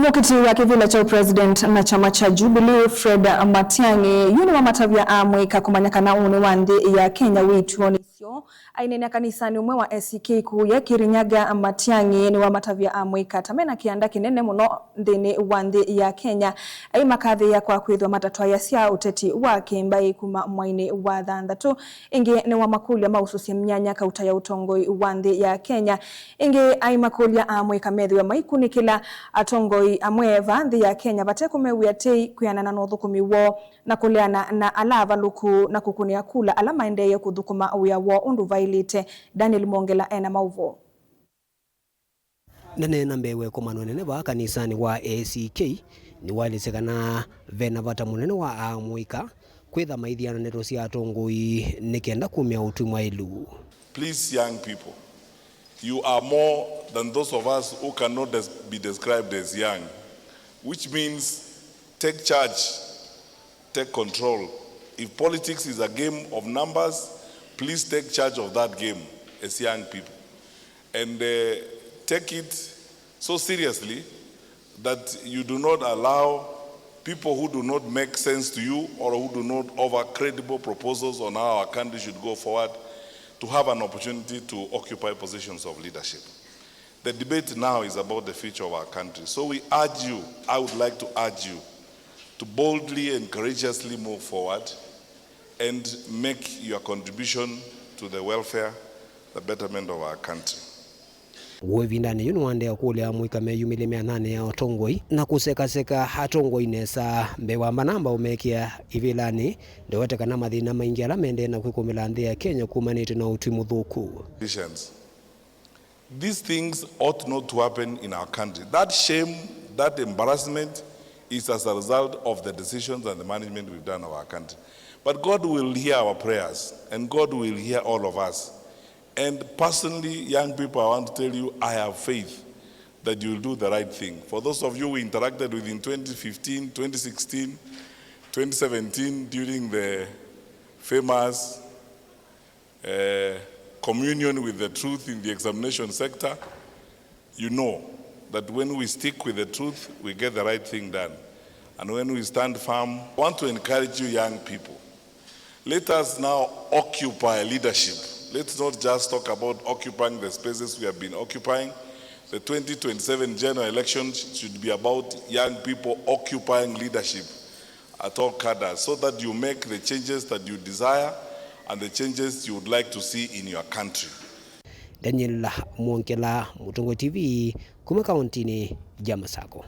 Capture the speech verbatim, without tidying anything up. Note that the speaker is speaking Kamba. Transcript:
Mũkiti wa kĩvĩla kya president na kyama kya Jubilee, Fred Matiang'i, yu nĩwamatavya amũika kũmanya kana ũnĩ wa nthĩ ya Kenya wĩ ituonĩ syoo. Aineenea kanisanĩ ũmwe wa A C K kũya Kirinyaga, Matiang'i nĩwamatavya amũika ta mena kĩanda kĩnene mũno nthĩnĩ wa nthĩ ya Kenya, aimakathĩĩa kwa kwĩthwa matatwaĩasya ũteti wa kĩmbaĩ kuma mwainĩ wa thanthatũ. Ĩngĩ nĩwamakũlya mausũsye myanya kauta ya ũtongoi wa nthĩ ya Kenya. Ĩngĩ aimakũlya amũika methĩwe maikunĩkĩla atongoi amwe va nthĩ ya Kenya vate kũmew'ĩa tei kwĩanana na ũthũkũmi woo na kũleana na ala avalũku na kũkũnĩa kula ala maendeeye kũthũkũma wĩa woo ũndũ vaĩlĩte. Daniel Mwongela ena maũvoo. Ndaneena mbee wa ĩkomano ĩnene vaa kanisanĩ wa A C K, nĩwaelesya kana ve na vata mũnene wa amũika kwĩtha maithiana ndeto sya atongoi nĩ kenda kumya ũtwi mwaĩlu. Please, young people, you are more than those of us who cannot des- be described as young, which means take charge, take control. If politics is a game of numbers, please take charge of that game as young people. And uh, take it so seriously that you do not allow people who do not make sense to you or who do not offer credible proposals on how our country should go forward to have an opportunity to occupy positions of leadership. The debate now is about the future of our country. So we urge you, I would like to urge you, to boldly and courageously move forward and make your contribution to the welfare, the betterment of our country. W'o ĩvindanĩ yĩu nĩwaendeea kũlya amũika meyumĩlye myananĩ ya ũtongoi na kũsekaseka atongoi nesa mbee wa manamba ũmekĩa ĩvĩlanĩ, ndewete kana mathĩna maingĩ ala maendee na kwĩkũmĩla nthĩ ya Kenya kumanĩte na ũtwi mũthũku. Politicians. These things ought not to happen in our country. That shame, that embarrassment is as a result of the decisions and the management we've done of our country. But God will hear our prayers, and God will hear all of us. And personally, young people, I want to tell you, I have faith that you will do the right thing. For those of you we interacted with in twenty fifteen, twenty sixteen, twenty seventeen, during the famous uh, communion with the truth in the examination sector, you know that when we stick with the truth, we get the right thing done. And when we stand firm, I want to encourage you young people, let us now occupy leadership. Let's not just talk about occupying the spaces we have been occupying. The twenty twenty-seven general election should be about young people occupying leadership at all cadres so that you make the changes that you desire and the changes you would like to see in your country. Daniel Mwongela, Mũtongoi T V, kuma kauntinĩ ya Masako.